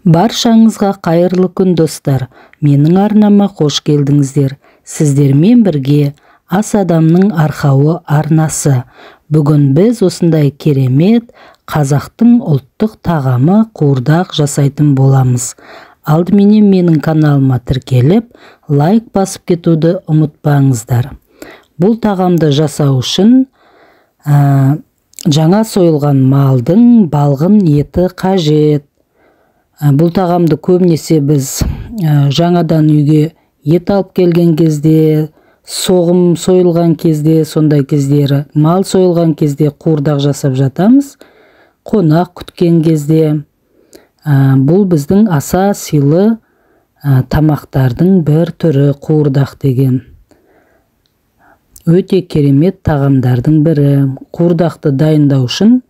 Баршаңызға қайырлы күн, достар. Менің арнама қош келдіңіздер. Сіздермен бірге Ас адамның арқауы арнасы. Бүгін біз осындай керемет қазақтың ұлттық тағамы қуырдақ жасайтын боламыз. Алдыменен менің каналыма тіркеліп, лайк басып кетуді ұмытпаңыздар. Бұл тағамды жасау үшін жаңа сойылған малдың балғын еті қажет. Бұл тағамды көбінесе біз жаңадан үйге ет алып келген кезде, соғым сойылған кезде, сондай кездері, мал сойылған кезде қуырдақ жасап жатамыз. Қонақ күткен кезде бұл біздің аса сыйлы тамақтардың бір түрі қуырдақ деген. Өте керемет тағамдардың бірі. Қуырдақты дайындау үшін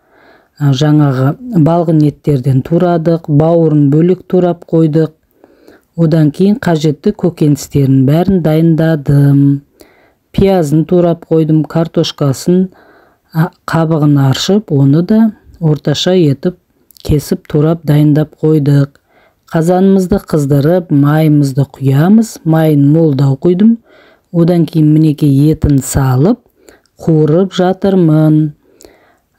жаңағы балғын еттерден турадық, бауырын бөлек турап қойдық. Одан кейін қажетті көкөністерін бәрін дайындадым. Пиязын турап қойдым, картошкасын қабығын аршып, оны да орташа етіп кесіп турап дайындап қойдық. Қазанымызды қыздырып, майымызды құямыз. Майын молдау құйдым. Одан кейін мінекей етін салып, қуырып жатырмын.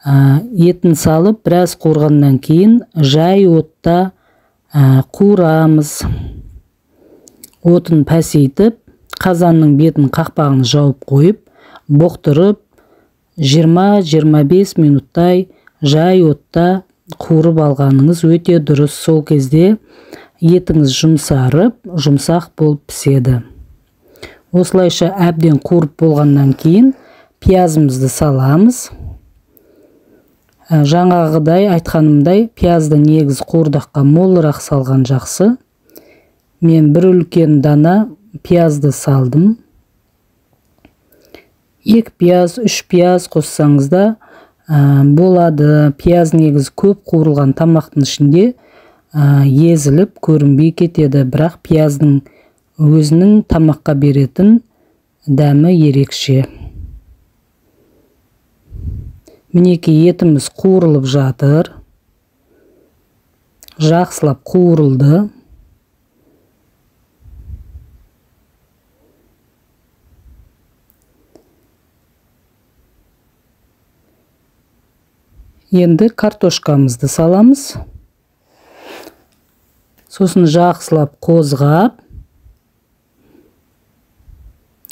Етін салып, біраз қуырғаннан кейін жай отта қуырамыз. Отын пәсейтіп, қазанның бетін қақпағын жауып қойып, бұқтырып, 20-25 минуттай жай отта қуырып алғаныңыз өте дұрыс. Сол кезде етіңіз жұмсарып, жұмсақ болып піседі. Осылайша әбден қуырып болғаннан кейін пиязымызды саламыз. Жаңағыдай айтқанымдай, пиязды негіз қуырдаққа молырақ салған жақсы. Мен бір үлкен дана пиязды салдым. 2 пияз, 3 пияз қоссаңыз да болады. Пияз негіз көп қуырылған тамақтың ішінде езіліп көрінбей кетеді. Бірақ пияздың өзінің тамаққа беретін дәмі ерекше. Мінекей етіміз қуырылып жатыр. Жақсылап қуырылды. Енді картошкамызды саламыз. Сосын жақсылап қозғап,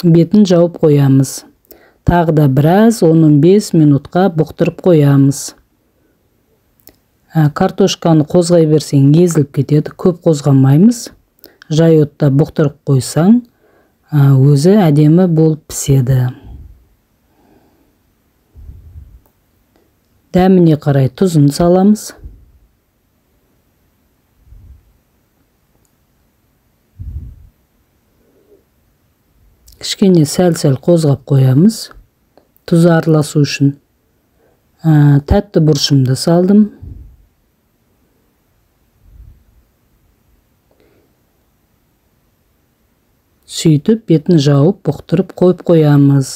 бетін жауып қоямыз. Тағы да біраз 10-15 минутқа бұқтырып қоямыз. Картошканы қозғай берсең езіліп кетеді, көп қозғамаймыз. Жай отта бұқтырып қойсаң, өзі әдемі болып піседі. Дәміне қарай тұзын саламыз. Кішкене сәл-сәл қозғап қоямыз, тұз араласу үшін. Тәтті бұрышымды салдым. Сөйтіп бетін жауып, бұқтырып қойып қоямыз.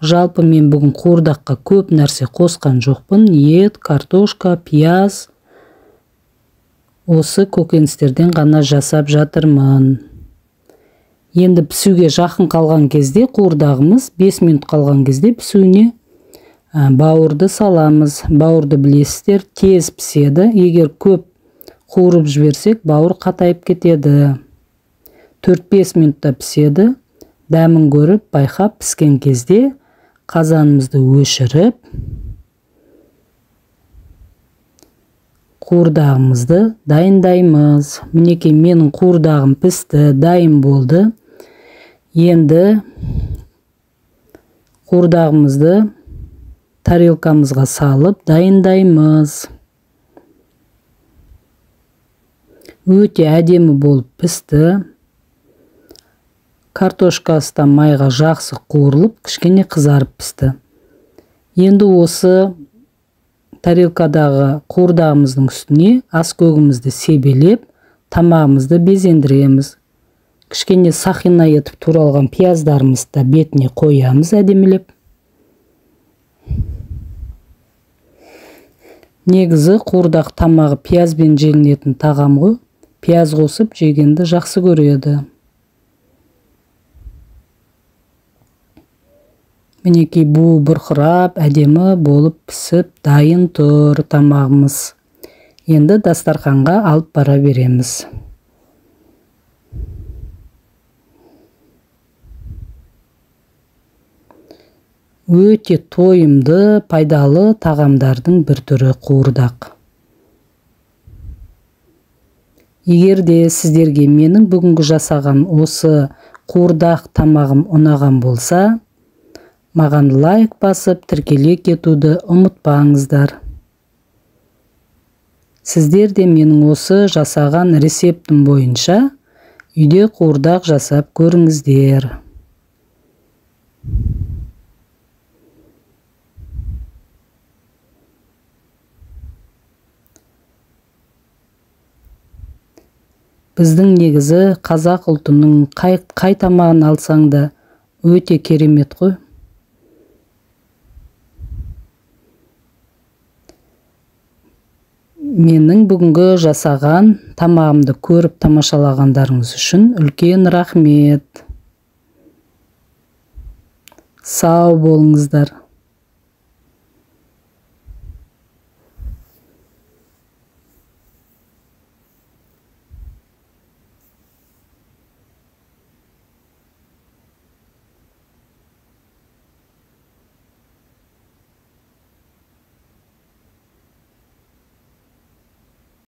Жалпы мен бүгін қуырдаққа көп нәрсе қосқан жоқпын. Ет, картошка, пияз, осы көкөністерден ғана жасап жатырмын. Енді пісуге жақын қалған кезде қуырдағымыз 5 минут қалған кезде пісуіне бауырды саламыз. Бауырды білесіздер, тез піседі. Егер көп қуырып жіберсек, бауыр қатайып кетеді. 4-5 минутта піседі. Дәмін көріп, байқап піскен кезде қазанымызды өшіріп, қуырдағымызды дайындаймыз. Мінекей менің қуырдағым пісті, дайын болды. Енді қуырдағымызды тарелкамызға салып дайындаймыз. Өте әдемі болып пісті. Картошкасы да майға жақсы қуырылып, кішкене қызарып пісті. Енді осы тарелкадағы қуырдағымыздың үстіне ас көгімізді себелеп, тамағымызды безендіреміз. Кішкене сақина етіп туралған пияздарымызды да бетіне қоямыз әдемілеп. Негізі қуырдақ тамағы пиязбен желінетін тағам ғой. Пияз қосып жегенді жақсы көреді. Мінекей буы бұрқырап, әдемі болып пісіп дайын тұр тамағымыз. Енді дастарханға алып бара береміз. Өте тойымды, пайдалы тағамдардың бір түрі қуырдақ. Егер де сіздерге менің бүгінгі жасаған осы қуырдақ тамағым ұнаған болса, маған лайк басып тіркеле кетуді ұмытпаңыздар. Сіздер де менің осы жасаған рецептім бойынша үйде қуырдақ жасап көріңіздер. Біздің негізі қазақ ұлтының қай тамағын алсаң да өте керемет қой. Менің бүгінгі жасаған тамағымды көріп тамашалағандарыңыз үшін үлкен рахмет. Сау болыңыздар.